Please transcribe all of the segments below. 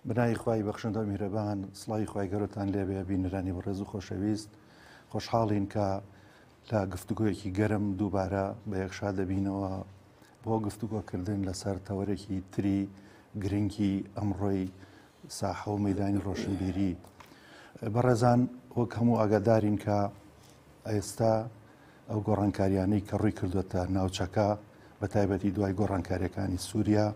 بەناوی خوای بەخشندە و میهرەبان سڵاوی خوای گەورەتان لێبێ بینەرانی بەڕێز و خۆشەویست خۆشحاڵین کە لە گفتوگۆیەکی گەرم دووبارە بە یەکشا دەبینەوە بۆ گفتوگۆکردن لەسەر تەوەرێکی تری گرنگی ئەمڕۆی ساحە و مەدانی ڕۆشنبیری بەڕێزان وەک هەموو ئاگادارین کە ئێستا ئەو گۆڕانکاریانەی کە ڕووی کردووەتە ناوچەکە، بە تایبەتی دوای گۆڕانکارییەکانی سووریا،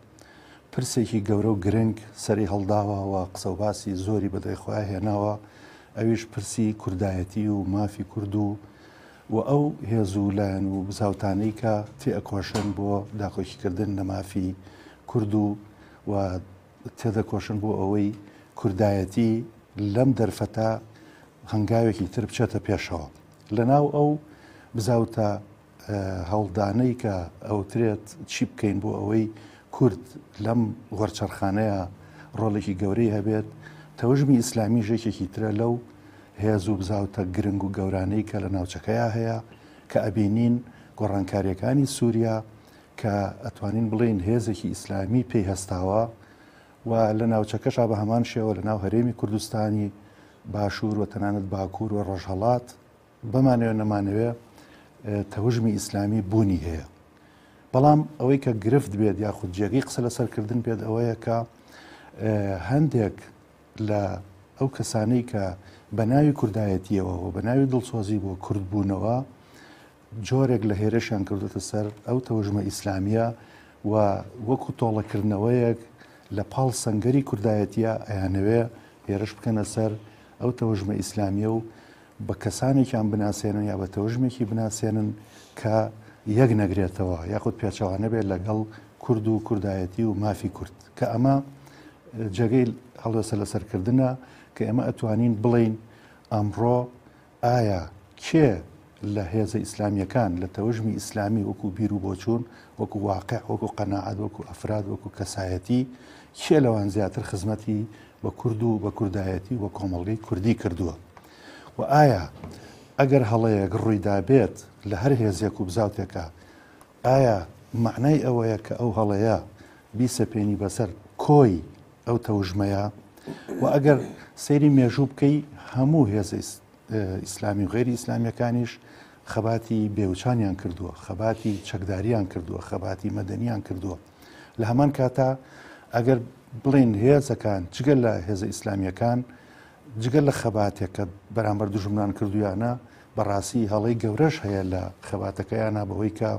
پرسێکی گەورە و گرنگ سەری هەڵداوە و قسەوباسی زۆری بەدوای خۆیا هێناوە، ئەویش پرسی کوردایەتی و مافی کورد و و ئەو هێز و لایەن و بزاوتانەی کە تێئەکۆشن بۆ داکۆکیکردن لە مافی کورد و و تێدەکۆشن بۆ ئەوەی کوردایەتی لەم دەرفەتە هەنگاوێکی تر بچێتە پێشەوە. لەناو ئەو بزاوتە هەوڵدانەی کە ئەوترێت چی بکەین بۆ ئەوەی کورد لەم وەرچەرخانەیە ڕۆڵێکی گەورەی هەبێت، تەوژمی ئیسلامیش یەکێکی ترە لەو هێز و بزاوتە گرنگ و گەورانەی کە لە ناوچەکەیا هەیە کە ئەبینین گۆڕانکاریەکانی سووریا کە ئەتوانین بڵێین هێزێکی ئیسلامی پێی هەستاوە و لە ناوچەکەشا بە هەمان شێوە لە ناو هەرێمی کوردستانی باشوور و تەنانەت باکوور و ڕۆژهەڵات بمانەوێ نەمانەوێ تەوژمی ئیسلامی بوونی هەیە. بەڵام ئەوەی کە گرفت بێت یاخود جێگەی قسە لەسەرکردن بێت ئەوەیە کە هەندێک لە ئەو کەسانەی کە بە ناوی کوردایەتیەوە و بە ناوی دڵسۆزی بۆ کوردبوونەوە جۆرێک لە هێرشیان کردوتە سەر ئەو تەوژمە ئیسلامیە و وەکو تۆڵەکردنەوەیەک لە پاڵ سەنگەری کوردایەتیە ئەیانەوێ هێرش بکەنە سەر ئەو تەوژمە ئیسلامیە و بە کەسانێکیان بناسێنن یا بە تەوژمێکی بناسێنن کە یەک نەگرێتەوە یاخود پێچەوانە بێت لەگەڵ کورد و کوردایەتی و مافی کورد کە ئەمە جێگەی هەڵوێستە لەسەرکردنە کە ئێمە ئەتوانین بڵێین ئەمڕۆ ئایا کێ لە هێزە ئیسلامییەکان، لە تەوژمی ئیسلامی وەکو بیر و بۆچوون، وەکو واقع، وەکو قەناعەت، وەکو ئەفراد، وەکو کەسایەتی، کێ لەوان زیاتر خزمەتی بە کورد و بە کوردایەتی و بە کۆمەڵگەی کوردی کردووە؟ و ئایا ئەگەر هەڵەیەک ڕوویدابێت لە هەر هێزێک و بزاوتێکا، ئایا مەعنای ئەوەیە کە ئەو هەڵەیە بیسەپێنی بەسەر کۆی ئەو تەوژمەیە؟ و ئەگەر سەیری مێژوو بکەی هەموو هێزە ئیسلامی و غەیری ئیسلامیەکانیش خەباتی بێوچانیان کردووە، خەباتی چەکداریان کردووە، خەباتی مەدەنیان کردووە. لە هەمان کاتا ئەگەر بڵێن هێزەکان جگە لە هێزە ئیسلامیەکان جگە لە خەباتێک کە بەرامبەر دوژمنان کردویانە بەڕاستی هەڵەی گەورەش هەیە لە خەباتەکەیانە بەوەی کە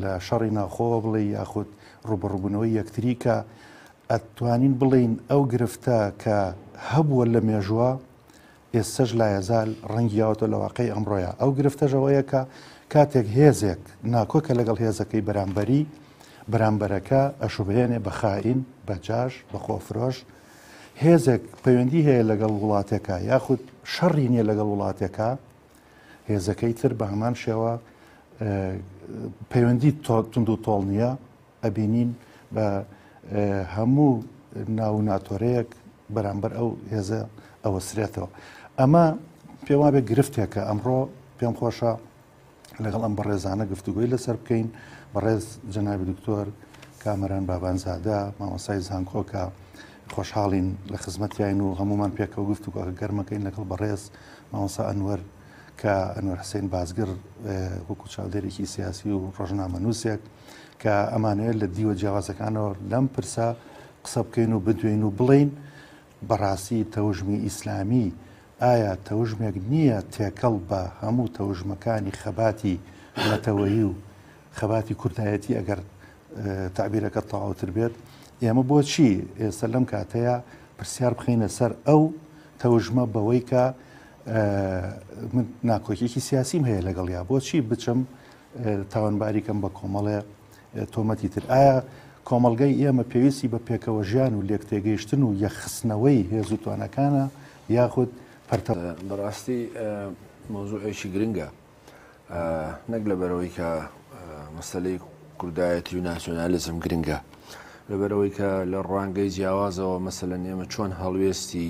لە شەڕی ناوخۆوە بڵێ یاخود ڕوبەڕوبوونەوەی یەکتری کە ئەتوانین بڵێین ئەو گرفتە کە هەبووە لە مێژووە ئێستەش لایەزال ڕەنگی یاوەتەوە لە واقعی ئەمڕۆیا. ئەو گرفتەش ئەوەیە کە کاتێک هێزێک ناکۆکە لەگەڵ هێزەکەی بەرامبەری، بەرامبەرەکە ئەشوبهێنێ بە خائین، بە جاش، بە خۆفرۆش. هێزێک پەیوەندی هەیە لەگەڵ وڵاتێکا یاخود شەڕی نییە لەگەڵ وڵاتێکا، هێزەکەی تر بە هەمان شێوە پەیوەندی توند و تۆڵ نییە، ئەبینین بە هەموو ناو و ناتۆرەیەک بەرامبەر ئەو هێزە ئەوەسرێتەوە. ئەمە پێم وابێ گرفتێکە ئەمڕۆ پێم خۆشە لەگەڵ ئەم بەڕێزانە گفتوگۆی لەسەر بکەین. بەڕێز جەنابی دکتۆر کامەران بابانزادە مامۆستای زانکۆ کە خۆشحاڵین لە خزمەتیان و هەمومان پێکەوە گفتوگۆکە گەرمەکەین لەگەڵ بەڕێز مامۆستا ئەنوەر کە ئەنوەر حسین بازگر وەکو چاودێرێکی سیاسی و ڕۆژنامەنووسێک کە ئەمانەوێت لە دیوە جیاوازەکانەوە لەم پرسە قسە بکەین و بدوێین و بڵێین بەڕاستی تەوژمی ئیسلامی ئایا تەوژمێک نییە تێکەڵ بە هەموو تەوژمەکانی خەباتی نەتەوەیی و خەباتی کوردایەتی ئەگەر تەعبیرەکە تەواوتر بێت ئێمە بۆچی ئێستا لەم کاتەیە پرسیار بخەینە سەر ئەو تەوژمە بەوەی کە من ناکۆکیەکی سیاسیم هەیە لەگەڵیا بۆچی بچم تاوانباری کەم بە کۆمەڵێ تۆمەتی تر. ئایا کۆمەڵگەی ئێمە پێویستی بە پێکەوە ژیان و لێکتێگەیشتن و یەکخستنەوەی هێز و تواناکانە یاخود پەرتە؟ بەڕاستی مەوزوعێکی گرنگە نەک لەبەرەوەی کە مەسەلەی کوردایەتی و ناسیۆنالیزم گرنگە لەبەرەوەی کە لە ڕوانگەی جیاوازەوە مەسەلەن ئێمە چۆن هەڵوێستی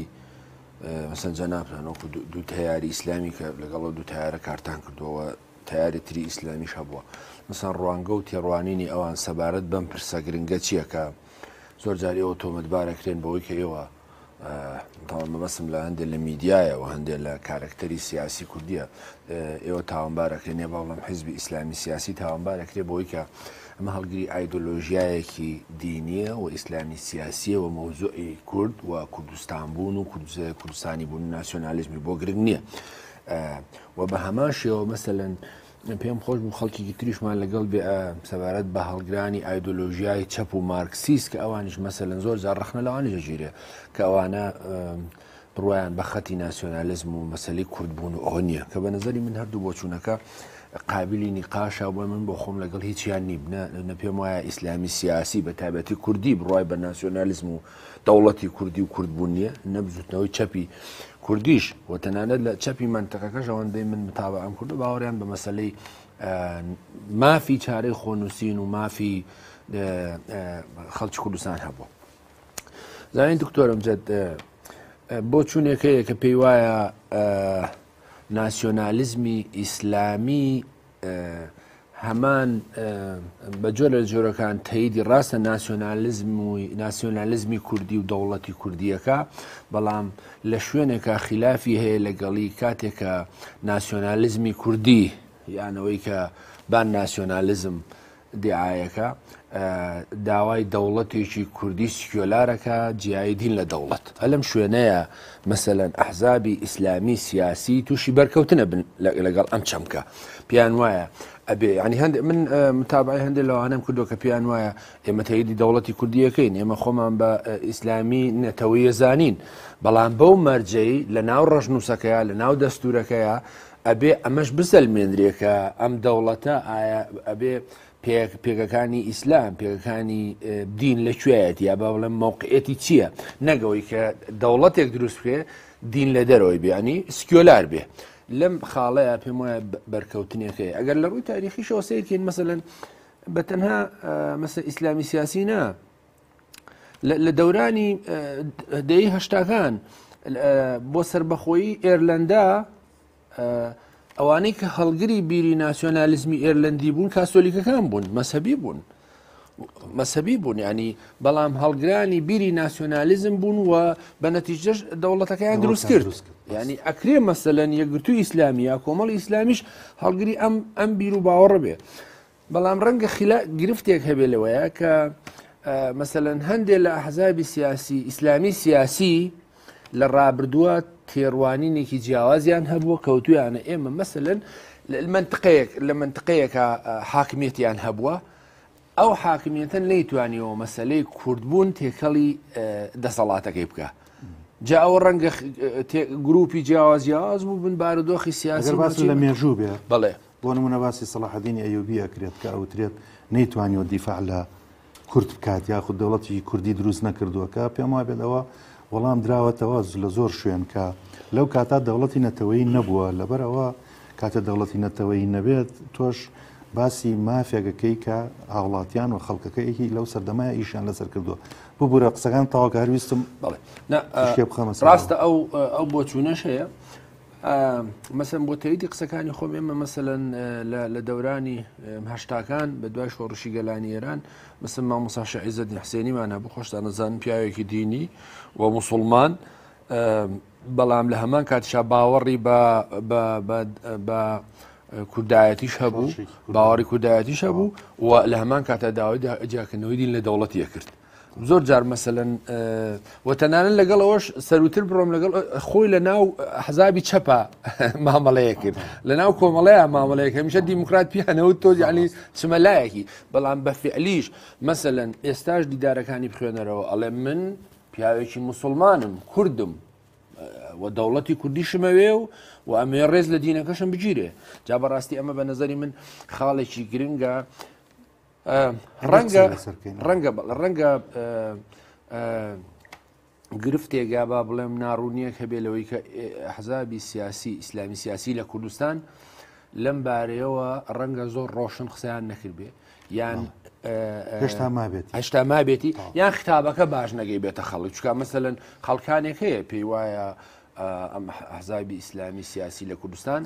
مەسەن جەنابتان وەکو دوو تەیاری ئیسلامی کە لەگەڵ دوو تەیارە کارتان کردووە تەیاری تری ئیسلامیش هەبووە. مەسەن ڕوانگە و تێڕوانینی ئەوان سەبارەت بەم پرسە گرنگە چییە کە زۆر جار ئێوە تۆمەتبارەکرێن بەوەی کە ئێوە تاوان مەبەستم لە هەندێک لە میدیایە و هەندێک لە کارەکتەری سیاسی کوردیە ئێوە تاوانبارەکرێن یا با بڵێم حیزبی ئیسلامی سیاسی تاوانبارەکرێ بۆی کە ئەمە هەڵگری ئایدۆلۆژیایەکی دینیە و ئیسلامی سیاسیە و مەوزوعی کورد و کوردستان بوون و کوردستانی بوون ناسیۆنالیزمی بۆ گرنگ نییە و بە هەمان شێوە مەسەلەن پێم خۆش بوو خەڵکێکی تریشمان لەگەڵ بێ سەبارەت بە هەڵگرانی ئایدۆلۆژیای چەپ و مارکسیست کە ئەوانیش مەسەلەن زۆر جار ڕەخنە لەوانیش دەگیرێ کە ئەوانە بڕوایان بە خەتی ناسیۆنالیزم و مەسەلەی کوردبوون و ئەوە نییە کە بە نظری من هەردوو بۆچوونەکە قابلی نیقاشە بۆ من بۆ خۆم لەگەڵ هیچیان نیم نە پێم وایە ئیسلامی سیاسی بە تایبەتی کوردی بڕای بە ناسیۆنالیزم و دەوڵەتی کوردی و کوردبوون نییە، نە بزوتنەوەی چەپی کوردیش و تەنانەت لە چەپی مەنتەقەکەش ئەوەندەی من متابعەم کردو باوەڕیان بە مەسەلەی مافی چارەی خۆنووسین و مافی خەڵکی کوردستان هەبوو. زانین دکتۆرم جد بۆ چوونێک هەیە کە پێی وایە ناسیۆنالیزمی ئیسلامی هەمان بە جۆرە لە جۆرەکان تەیدی ڕاستە ناسیۆنالیزم و ناسیۆنالیزمی کوردی و دەوڵەتی کوردیەکە بەڵام لە شوێنێکا خلافی هەیە لەگەڵی کاتێکە ناسیۆنالیزمی کوردی یانەوەی کە بان ناسیۆنالیزم دیعایەکە داوای دەوڵەتێکی کوردی سکیۆلارەکە جیایی دین لە دەوڵەت ئەلم شوێنەیە مەسەلەن ئەحزابی ئیسلامی سیاسی تووشی بەرکەوتنە بن لەگەڵ ئەم چەمکە پێیان وایە ئەبێ ینی هەندێک من متابعی هەندێک لەوانەم کردو کە پێیان وایە ئێمە تەیدی دەوڵەتی کوردیەکەین ئێمە خۆمان بە ئیسلامی نەتەوەیە زانین بەڵام بەو مەرجەی لە ناو ڕەشنووسەکەیە لە ناو دەستورەکەیە ئەبێ ئەمەش بسەلمێنرێ کە ئەم دەوڵەتە ئایا ئەبێ پێگەکانی ئیسلام پێگەکانی دین لە کوێیەتی یا با بڵێم مەوقعەتی چییە نەگەوەی کە دەوڵەتێک دروست بکرێ دین لە دەرەوەی بیانی سکیۆلار بێ لەم خاڵەیە پێم وایە بەرکەوتنێک هەیە ئەگەر لە ڕووی تاریخیشەوە سەیرکەین مەسەلەن بە تەنها مەسە ئیسلامی سیاسی نا لە دەورانی دەی هەشتاکان بۆ سربەخۆیی ئێرلەندا ئەوانەی کە هەڵگری بیری ناسیۆنالیزمی ئێرلەندی بوون کاسۆلیکەکان بوون مەسەبی بوون مەسەبی بوون ینی بەڵام هەڵگرانی بیری ناسیۆنالیزم بوون و بە نەتیجەش دەوڵەتەکەیان دروست کرد ینی ئەکرێ مەسەلەن یەکگرتوو ئیسلامی یا کۆمەڵی ئیسلامیش هەڵگری ئەم ئەم بیر و باوەڕە بێ بەڵام ڕەنگە خیلا گرفتێک هەبێ لەوەیە کە مەسەلەن هەندێک لە ئەحزابی سیاسی ئیسلامی سیاسی لە ڕابردووە تێڕوانینێکی جیاوازیان هەبووە کەوتویانە ئێمە مەسەلەن منطقەیەک لە منطقەیەکە حاکمیەتیان هەبووە ئەو حاکمیەتە نەیتوانیەوە مەسلەی کوردبوون تێکەڵی دەسەڵاتەکەی بکە جا ئەوە ڕەنگە گروپی جیاواز جیاواز بوو بن بارودۆخی سیاسی باس لە مێژوو بێ بەڵێ بۆ نمونە باسی سەڵاحەدینی ئەیوبی ئەکرێت کە ئەوترێت نەیتوانیوە دیفاع لە کورد بکات یاخود دەوڵەتی کوردی دروست نەکردووە کە پێم وابێت ئەوە وەڵام دراوەتەوە لە زۆر شوێن کە لەو کاتا دەوڵەتی نەتەوەیی نەبووە لەبەرئەوە کاتێ دەوڵەتی نەتەوەیی نەبێت تۆش باسی مافێکەکەی کە هاوڵاتیان و خەڵکەکەیەکی لەو سەردەمای ئیشیان لەسەر کردووە ببوورە قسەکان تەواو کە هەر ویستم بەڵێ ڕاستە ئەو ئەو بۆچوونەش هەیە مەسەن بۆ تەیدی قسەکانی خۆم ئێمە مەسەلەن لە دەورانی هەشتاکان بە دوای شۆڕشی گەلانی ئێران مەسەن مامۆسا شێخ عیزەدین حسێنیمان هەبوو خۆشتان دەزانن پیاوێکی دینی و موسڵمان بەڵام لە هەمان کاتیشا باوەڕی بە بە کوردایەتیش هەبوو باوەڕی کوردایەتیش هەبوو و لە هەمان کاتە داوای جیاکردنەوەی دین لە دەوڵەتی کرد. زۆر جار مەسەلەن و تەنانەت لەگەڵ ئەوەش سەروتر بڕۆم لەگەڵ خۆی لە ناو حەزابی چەپە مامەڵەیە کرد لە ناو کۆمەڵەیە مامەڵەیە هەمیشە دیموکرات پیانەوە تۆ یعنی چمەلایەکی بەڵام بە فعلیش مەسەلەن ئێستاش دیدارەکانی بخوێنەرەوە ئەڵێ من پیاوێکی مسلمانم کوردم و دەوڵەتی کوردیشمەوێ و و ئەمێ ڕێز لە دینەکەشم بگیرێ جا بەڕاستی ئەمە بە نظری من خاڵێکی گرنگە ڕەنگە ڕەنگە ڕەنگە گرفتێک یا با بڵێم ناڕوونیەک هەبێ لەوەی کە حزابی سیاسی ئیسلامی سیاسی لە کوردستان لەم بارەیەوە ڕەنگە زۆر ڕۆشن قسەیان نەکردبێ یان هێشتا مابێت هێشتا مابێتی یان خطابەکە باش نەگەی بێتە خەڵک چکە مەسەن خەڵکانێک هەیە پێی وایە ئەم ئەحزابی ئیسلامی سیاسی لە کوردستان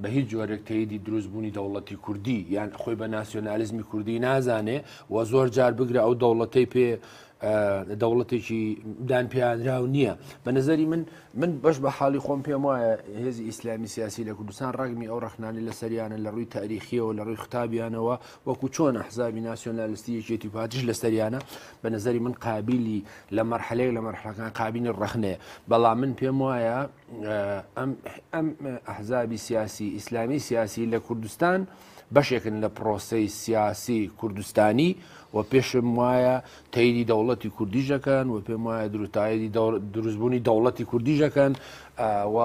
بە هیچ جۆرێک تەیدی دروستبوونی دەوڵەتی کوردی یان خۆی بە ناسیۆنالیزمی کوردی نازانێ و زۆر جار بگرە ئەو دەوڵەتەی پێ دەوڵەتێکی دانپیانراو نییە. بە نەزەری من من بەش بە حاڵی خۆم پێم وایە هێزی ئیسلامی سیاسی لە کوردستان ڕەگمی ئەو ڕەخنانەی لەسەریانە لە ڕووی تاریخیەوە لە ڕووی ختابیانەوە وەکو چۆن ئەحزابی ناسیۆنالیستی یەکێتی و پارتیش لەسەریانە بە نەزەری من قابلی لە مەرحەلەیەک لە مەرحەلەکان قابلی ڕەخنەیە بەڵام من پێم وایە ئەم ئەم ئەحزابی سیاسی ئیسلامی سیاسی لە کوردستان بەشێکن لە پرۆسەی سیاسی کوردستانی و پێشم وایە تەیری دەوڵەتی کوردیش دەکەن و پێم وایە دروتایدی دروستبوونی دەوڵەتی کوردیش دەکەن و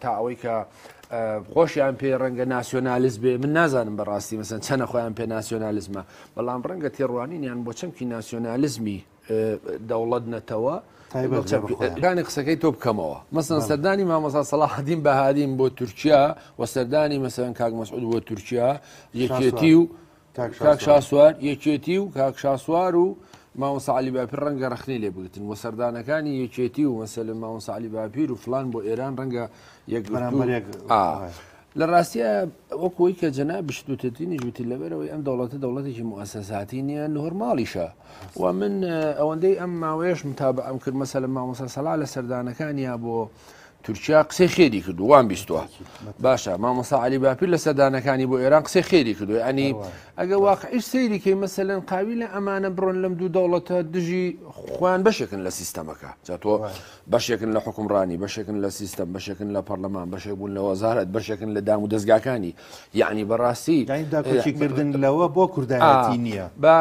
تا ئەوەی کە خۆشیان پێ ڕەنگە ناسیۆنالیست بێ من نازانم بەڕاستی مەسەن چەنە خۆیان پێ ناسیۆنالیزمە بەڵام ڕەنگە تێڕوانینیان بۆ چەمکی ناسیۆنالیزمی دەوڵەت نەتەوە گانی قسەکەی تۆ بکەمەوە مەسەن سەردانی مامۆسا سەڵاحدین بەهادین بۆ تورکیا و سەردانی مەسەن کاک مەسعود بۆ تورکیا یەکێتی و کاک شاسوار یەکێتی و کاک شاسوار و مامۆستا علی باپیر ڕەنگە ڕخنەی لێ بگرتن و سەردانەکانی یەکێتی و مەسەلەن مامۆستا علی باپیر و فلان بۆ ئێران ڕەنگە یەکگرتوو لە ڕاستیە وەکوی کە جەنابیشت وتتینیش وتی لەبەرەوەی ئەم دەوڵەتە دەوڵەتێکی موسەساتی نییە نۆرماڵیشە و من ئەوەندەی ئەم ماوەیەش متابعەم کرد مەسەلەن مامۆستا سەلا لە سەردانەکانیا بۆ تورکیا قسەی خێری کردو وام بیستوە باشە مامۆستا علی باپیر لە سەردانەکانی بۆ ئێران قسەی خێری کردو ینی ئەگە واقعیش سەیری کەی مەسەلەن قاویلە ئەمانە بڕۆن لەم دوو دەوڵەتە دژی خۆیان بەشێکن لە سیستەمەکە جا تۆ بەشێکن لە حکومڕانی بەشێکن لە سیستەم بەشێکن لە پەرلەمان بەشێک بوون لە وەزارەت بەشێکن لە دام و دەستگاکانی یعنی بەڕاستی داکۆکیکردن لەوە بۆ کوردایەتی نییە بە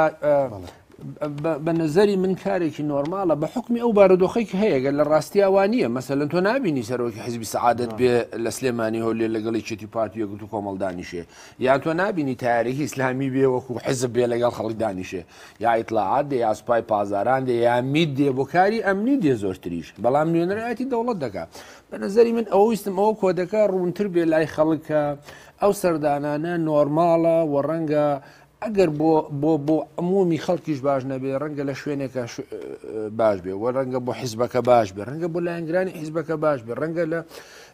بە نەزەری من کارێکی نۆرماڵە بە حوکمی ئەو بارودۆخەی کە هەیە گەر لە ڕاستیا وا نییە مەسەلەن تۆ نابینی سەرۆکی حزبی سەعادەت بێ لە سلێمانی هەولێر لەگەڵ یەکێتی پارتی یەکگرتوو کۆمەڵ دانیشێ یان تۆ نابینی تارێکی ئیسلامی بێ وەکو حزب بێ لەگەڵ خەڵک دانیشێ یا ئیتلاعات دێ یا سوپای پازاران دێ یا میت دێ بۆ کاری ئەمنی دێ زۆرتریش بەڵام نوێنەرایەتی دەوڵەت دەکا بە نەزەری من ئەوە ویستم ئەوە کۆدەکە ڕوونتر بێ لای خەڵک کە ئەو سەردانانە نۆرماڵە و ڕەنگە ئەگەر بۆ بۆ بۆ عمومی خەڵکیش باش نەبێ ڕەنگە لە شوێنێکە باش بێ وە ڕەنگە بۆ حیزبەکە باش بێ ڕەنگە بۆ لایەنگرانی حیزبەکە باش بێ ڕەنگە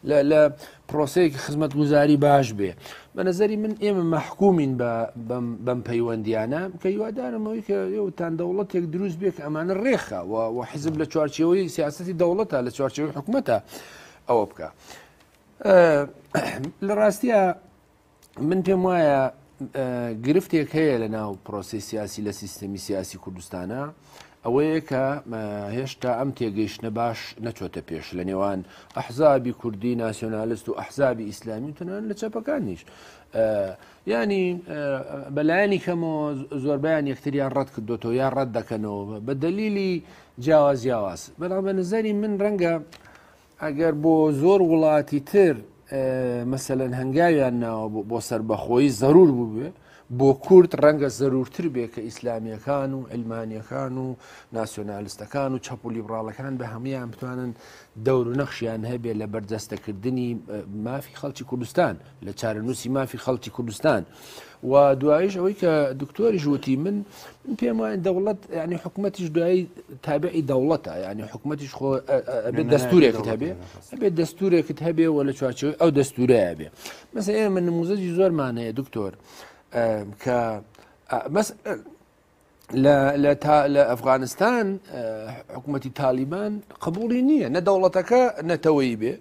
لە لە پرۆسەیەکی خزمەتگوزاری باش بێ بە نظری من ئێمە مەحکومین بە بەم پەیوەندیانە کە هیوادارمەوەی کە ئێوەتان دەوڵەتێک دروست بێ کە ئەمانە ڕێخە و حیزب لە چوارچێوەی سیاستی دەوڵەتە لە چوارچێوەی حکومەتە ئەوە بکە لە ڕاستیە من پێم وایە گرفتێک هەیە لە ناو پرۆسی سیاسی لە سیستەمی سیاسی کوردستانە ئەوەیە کە هێشتا ئەم تێگەیشتە باش نەچۆتە پێش لە نێوان ئەحزابی کوردی ناسیۆنالست و ئەحزابی ئیسلامی تەنان لە چەپەکانیش ینی بەلایەنی کەمەوە زۆربیان یەکتریان ڕەت کردوێتەوە یا ڕەت دەکەنەوە بە دەلیلی جیاواز جیاواز بەڵام بە نظری من ڕەنگە ئەگەر بۆ زۆر وڵاتی تر مەسەلەن هەنگاویان ناوە بۆ سەربەخۆیی زەرور بووبێ بۆ کورد ڕەنگە زەرورتر بێ کە ئیسلامیەکان و علمانیەکان و ناسیۆنالستەکان و چەپ و لیبراڵەکان بە هەمویان بتوانن دەور و نەخشیان هەبێ لە بەرجەستەکردنی مافی خەڵکی کوردستان لە چارەنووسی مافی خەڵکی کوردستان و دوایش ئەوەی کە دکتۆریش وتی من پێم وایە دەوڵەت ینی حکوومەتیش دوایی تابعی دەوڵەتە ینی حکوومەتیش خۆ ئەبێت دەستورێکت هەبێ ئەبێت دەستورێکت هەبێ و لە چوارچێوەی ئەو دەستورەیە بێ مەسە ئێمە نموزەجی زۆرمان هەیە دکتۆر کە بەس لە ئەفغانستان حکوومەتی تالیبان قبوڵی نییە نە دەوڵەتەکە نەتەوەی بێ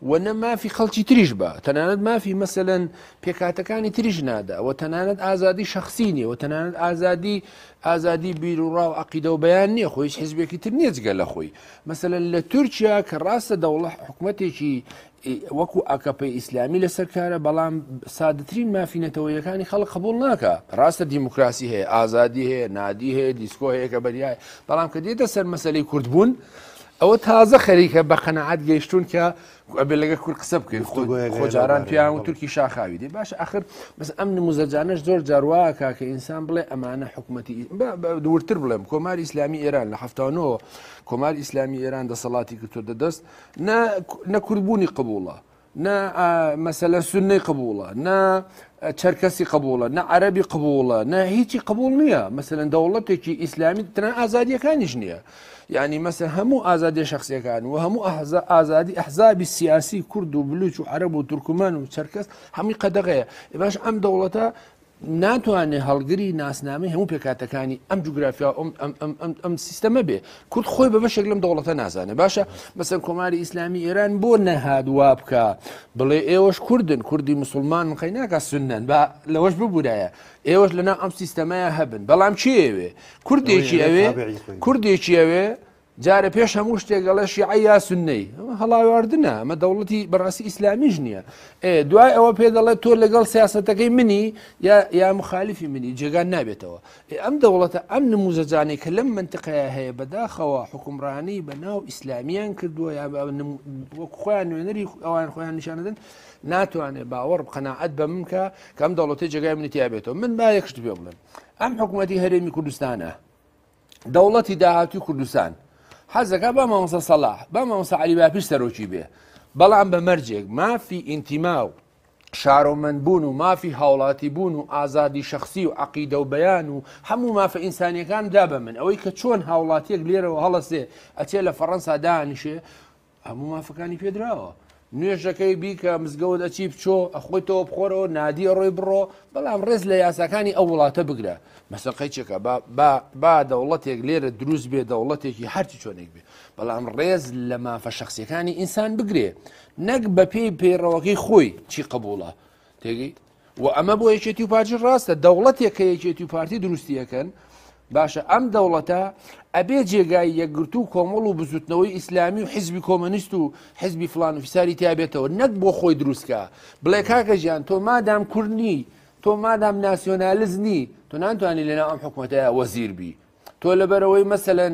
و نە مافی خەڵکی تریش بە تەنانەت مافی مەسەەن پێکاتەکانی تریش نادا و تەنانەت ئازادی شخصی نیە و تەنانەت ئازادی ئازادی بیرروڕا و عقیدە و بەیان نییە خۆی حزبێکی تر نییە لە خۆی مەسەلەن لە تورکیا کە ڕاستە دەوڵە حکوومەتێکی وەکو ئاکەپەی ئیسلامی لەسەر کارە بەڵام سادەترین مافی نەتەوەیەکانی خەڵک قبول ناکە ڕاستە دیموکراسی هەیە ئازادی هەیە نادی هەیە دیسکۆ هەیە کە بەریای بەڵام کە دێتە سەر مەسلەی کوردبوون ئەوە تازە خەریکە بە قەنەعات گەیشتون کە ئەبێ لەگە کورد قسە بکەین خۆجاران پیان و تورکی شاخاوی دێ باش ئەخر بەس ئەم نموزەجانەش زۆر جارواکە کە ئینسان بڵێ ئەمانە حکوومەتی دوورتر بڵێم کۆماری ئیسلامی ئێران لە هەفتانەوە کۆماری ئیسلامی ئێران دەسەڵاتی گرتووە دەست نە نە کوردبوونی قبوڵە نە مەسەلە سنەی قبوڵە نە چەرکەسی قبوڵە نە عەربی قبوڵە نە هیچی قبول نییە مەسەلەن دەوڵەتێکی ئیسلامی تەنها ئازادیەکانیش نییە یعنی مەسە هەموو ئازادی شخصیەکان و هەموو ئازادی ئەحزابی سیاسی کورد و بلوچ و عەرەب و تورکمان و چەرکەس هەمووی قەدەغەیە باش ئەم دەوڵەتە ناتوانێ هەڵگری ناسنامەی هەموو پێکهاتەکانی ئەم جوگرافیا و ئەم سیستەمە بێ. کورد خۆی بە بەشێک لەم دەوڵەتە نازانێ. باشە مەسەن کۆماری ئیسلامی ئێران بۆ نەهات وا بکا بڵێ ئێوەش کوردن، کوردی مسلمانن، قەی ناکا سوننەن، با لەوەش ببورایە ئێوەش لەناو ئەم سیستەمەیە هەبن. بەڵام کێ ئەوێ؟ کوردێکی ئەوێ، کوردێکی ئەوێ جارێ پێش هەموو شتێک ئەڵێ شیعە یا سوننەی، ئەمە هەڵاواردنە، ئەمە دەوڵەتی بەڕاستی ئیسلامیش نییە. دوای ئەوە پێ دەڵێت تۆ لەگەڵ سیاسەتەکەی منی یا مخالفی منی، جێگان نابێتەوە. ئەم دەوڵەتە ئەم نموزەجانەی کە لەم منتقەیە هەیە بەداخەوە حکومڕانی بە ناو ئیسلامیان کردووە یا وەک خۆیان نوێنەری ئەوان خۆیان نیشانەدەن، ناتوانێت باوەڕ قەناعەت بە من کە کە ئەم دەوڵەتەی جێگای منی تیا بێتەوە. من با یەک شت پێ بڵێم، ئەم حکوومەتی هەرێمی کوردستانە دەوڵەتی داهاتوی کوردستان حەزەکە با مامۆستا سەڵاح با مامۆستا عەلی باپیر سەرۆکی بێ، بەڵام بە مەرجێک مافی ئینتیما و شارۆمەندبوون و مافی هاوڵاتی بوون و ئازادی شخصی و عقیدە و بەیان و هەموو مافە ئینسانیەکان دا بە من. ئەوەی کە چۆن هاوڵاتیەک لێرەوە هەڵەسێ ئەچێ لە فەڕەنسا دانیشێ هەموو مافەکانی پێدراوە. نوێژەکەی بیکە، مزگەوت ئەچی بچۆ، ئەخۆیتەوە بخۆرەوە، نادی ئەڕۆی بڕۆ، بەڵام ڕێز لە یاساکانی ئەو وڵاتە بگرە. مەسەن قەیچێکە با دەوڵەتێک لێرە دروست بێ، دەوڵەتێکی هەرچی چۆنێک بێ، بەڵام ڕێز لە مافە شخصیەکانی ئینسان بگرێ، نەک بە پێی پەیڕەوەکەی خۆی چی قبوڵە. تێگەی؟ و ئەمە بۆ یەکێتی و پارتی ڕاستە، دەوڵەتێک کە یەکێتی و پارتی دروستیەکەن، باشە ئەم دەوڵەتە ئەبێ جێگای یەکگرتوو و کۆمەڵ و بزوتنەوەی ئیسلامی و حیزبی کۆمەنیست و حیزبی فلان و فیساری تیا بێتەوە، نەک بۆ خۆی دروستکە بڵێ کاکە ژیان تۆ مادام کورد نی، تۆ مادام ناسیۆنالیست نی، تۆ ناتوانانی لەناو ئەم حکومەتەیە وەزیر بی. تۆ لەبەرەوەی مەسەلەن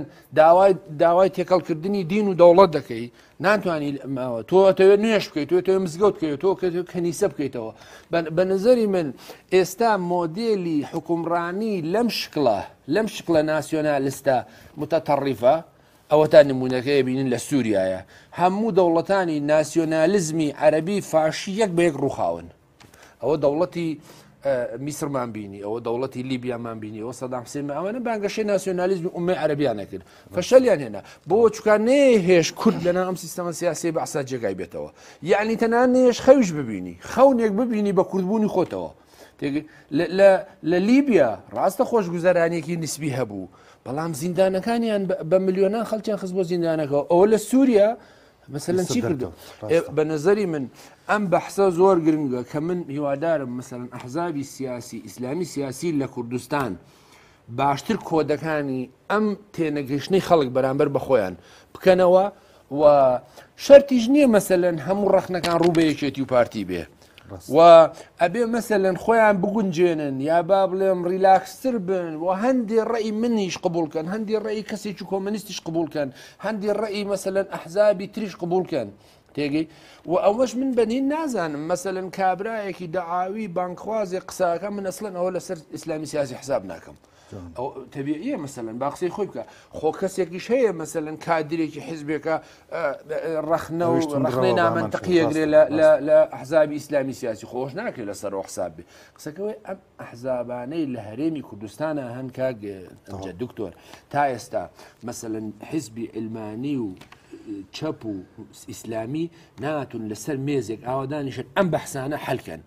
داوای تێکەڵکردنی دین و دەوڵەت دەکەی، ناتوانانی ماوە تۆ ئەتەوێت نوێژ بکەیت، تۆ ئەتەوێت مزگەوت بکەیت، تۆ ئەتەوێت کەنیسە بکەیتەوە. بە نظری من ئێستا مۆدێلی حکومڕانی لەم شکڵە ناسیۆنالیستە متەتەڕیفە، ئەوە تا نمونەکەی بینن لە سووریایە، هەموو دەوڵەتانی ناسیۆنالیزمی عەرەبی فاشی یەک بە یەک ڕووخاون. ئەوە دەوڵەتی میسرمان بینی، ئەوە دەوڵەتی لیبیامان بینی، ئەوە سەدام حسێن، ئەوانە بانگەشەی ناسیۆنالیزمی ئومەی عەرەبیانە کرد، فەشەلیان هێنا. بۆ چونکە نەیهێش کورد لەناو ئەم سیستەمە سیاسیەی بەعسا جێگای بێتەوە، یعنی تەنانەت نەیهێش خەویش ببینی، خەونێک ببینی بە کوردبوونی خۆتەوە. لە لیبیا ڕاستە خۆشگوزەرانیەکی نسبی هەبوو، بەڵام زیندانەکانیان بە ملیۆنان خەڵکیان خست بۆ زیندانەکەەوە. ئەوە لە سووریا مەسەلەن چی کردو؟ بە نظری من ئەم بەحسە زۆر گرنگە کە من هیوادارم مەسەلەن ئەحزابی سیاسی ئیسلامی سیاسی لە کوردستان باشتر کۆدەکانی ئەم تێنەگەیشتنەی خەڵک بەرامبەر بە خۆیان بکەنەوە و شەرتیش نییە مەسەلەن هەموو ڕەخنەکان ڕوو بە یەکێتی و پارتی بێ و ئەبێ مەسەلەن خۆیان بگونجێنن یا با بڵێم ڕیلاکستر بن و هەندێ ڕێی منیش قبولکەن، هەندێ ڕێی کەسێکی کۆمەنیستیش قبولکەن، هەندێ ڕێی مەسەلەن ئەحزابی تریش قبولکەن. تێگەی و ئەوەش من بەنین نازانم مەسەلەن کابرایەکی دەعاوی بانکخوازێ قساکە، من ئەسڵەن ئەوە لەسەر ئیسلامی سیاسی حساب ناکەم. ئەو تەبیعیە مەسەلەن با قسەی خۆی بکە. خۆ کەسێکیش هەیە مەسەلەن کادرێکی حیزبێکە، ڕەخنە و ئەویش توندڕەوە ڕەخنەی بە هەمان نامەنتەقیە شێوە. گرێ لە ئەحزابی ئیسلامی سیاسی، خۆش ناکرێت لەسەر ئەو حساب بێ. قسەکەوەی ئەم ئەحزابانەی لە هەرێمی کوردستانە هەن کاک ئەمجد دکتۆر، تا ئێستا مەسەلەن حیزبی علمانی و چەپ و ئیسلامی ناتون لەسەر مێزێک ئاوادانیشن ئەم بەحسانە حەلکەن.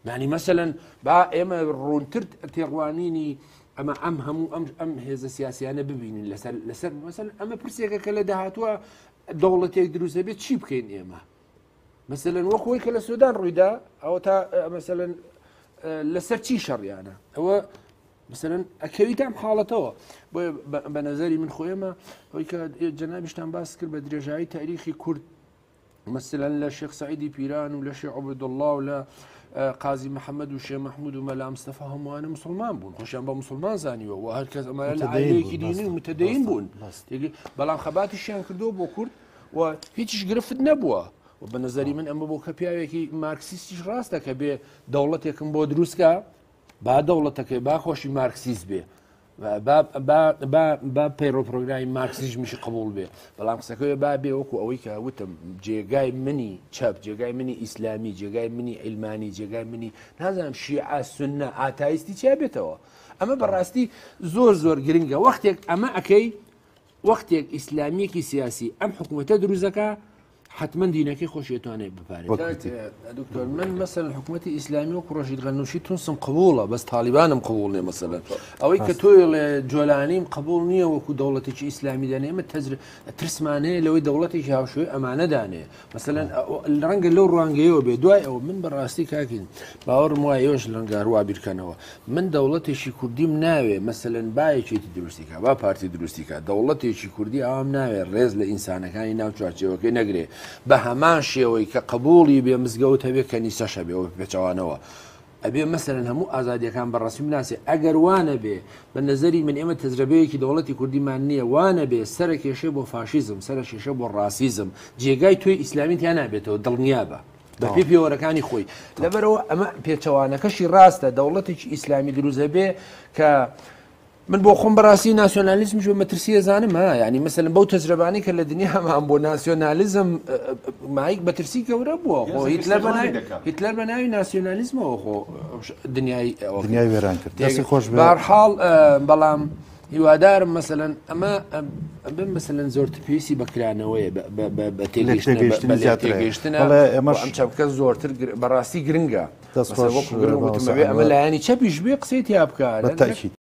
یعنی مەسەلەن با ئێمە ڕوونتر تێڕوانینی ئەمە ئەم هەموو ئەم هێزە سیاسیانە ببینین لەسەر مەسەلەن ئەمە پرسێکە کە لە داهاتووە دەوڵەتێک دروست دەبێت چی بکەین ئێمە؟ مەسەلەن وەک خۆی کە لە سودان ڕوویدا، ئەوە تا مەسەلەن لەسەر چی شەڕیانە؟ ئەوە مەسەلەن ئەکەویتە ئەم حاڵەتەوە. بۆیە بە نەزەری من خۆ ئێمە ئەوەی کە جەنابیشتان باس کرد بە درێژایی تاریخی کورد، مەسەلەن لە شێخ سەعیدی پیران و لە شێخ عوبەیدوڵڵا و لە قازی محەممەد و شێخ مەحموود و مەلا مستەفا هەمووانە مسلمان بوون، خۆشیان بە مسلمان زانیوە و هەر کەس ئەمانە لە متدەین عائیلەیەکی بوون، دینی و ڕاستە، متدەین ڕاستە، بوون. ڕاستە. تێگەی؟ بەڵام خەباتیشیان کردووە بۆ کورد و هیچیش گرفت نەبووە. و بە نظری من ئەمە بۆ کە پیاوێکی مارکسیستیش ڕاستە کە بێ دەوڵەتێکم بۆ دروستکە، با دەوڵەتەکەی با خۆشی مارکسیست بێ، با پەیڕۆ پرۆگرامی مارکسیزمیشی قبول بێ، بەڵام قسەکەی با بێ وەکو ئەوەی کە وتم جێگای منی چەپ، جێگای منی ئیسلامی، جێگای منی عیلمانی، جێگای منی نازانم شیعە، سوننە، ئاتایستی چیا بێتەوە. ئەمە بەڕاستی زۆر زۆر گرنگە. وەختێک ئەمە ئەکەی، وەختێک ئیسلامیەکی سیاسی ئەم حکوومەتە دروستەکە، حتمما دینەکەی خۆشی ئەتوانێت بپارێت دکتۆر من مەسەلەن حکوومەتی ئیسلامی وەکو ڕەشید غەنوشی تونسم قبوڵە بەس تالیبانم قبوڵ نیە مەسەلەن ئەوەی کە تۆیڵێ جۆلانیم قبول نییە وەکو دەوڵەتێکی ئیسلامی دانێ ئێمە تەجر ترسمان هەیە لەوەی دەوڵەتێکی هاوشێوەی ئەمانە دانێ مەسەلەن ڕەنگە لەو ڕوانگەیەوە بێ دوای ئەوە من بەڕاستی کاکین باوەڕم وایە ئێوەش لەنگار وا بیرکەنەوە من دەوڵەتێکی کوردیم ناوێ مەسەلەن با یەکێتی دروستی کا با پارتی دروستی کا دەوڵەتێکی کوردی ئاوام ناوێ ڕێز لە ئینسانەکانی ناو چوارچێوەکەی نەگرێ بە هەمان شێوەی کە قبوڵی بێ مزگەوت هەبێ کەنیسەش هەبێ و پێچەوانەوە ئەبێ مەسەلەن هەموو ئازادیەکان بە ڕەسمی بناسێ ئەگەر وانەبێ بە نەزەری من ئێمە تەجرەبەیەکی دەوڵەتی کوردیمان نییە وانەبێ سەرە کێشێ بۆ فاشیزم سەرە کێشە بۆ ڕاسیزم جێگای تۆی ئیسلامی تیا نابێتەوە دڵنیابە بەپێی پێوەرەکانی خۆی لەبەرەوە ئەمە پێچەوانەکەشی ڕاستە دەوڵەتێکی ئیسلامی دروست هەبێ کە من بۆ خۆم بەڕاستی ناسیۆنالیزمیش بە مەترسی ئەزانم ها یعنی مەسەلەن بەو تەجرەبانەی کە لە دنیا هەمان بۆ ناسیۆنالیزم مایک مەترسی گەورە بووە خۆ هیتلەر بە ناوی هیتلەر بە ناوی ناسیۆنالیزمەوە خۆ دنیای دنیای وێران کرد دەستی خۆش بێ بارحاڵ بەڵام هیوادارم مەسەلەن ئەمە بم مەسەلەن زۆرتر پێویستی بە کرانەوەیە بە تێگەیشتن زیاتر ئێمەش ئەم چەمکە زۆرتر بەڕاستی گرنگە دەست خۆش وەکو گرنگ وتم ئەمە لایەنی چەپیش بێ قسەی تیا بکات بە تاکید.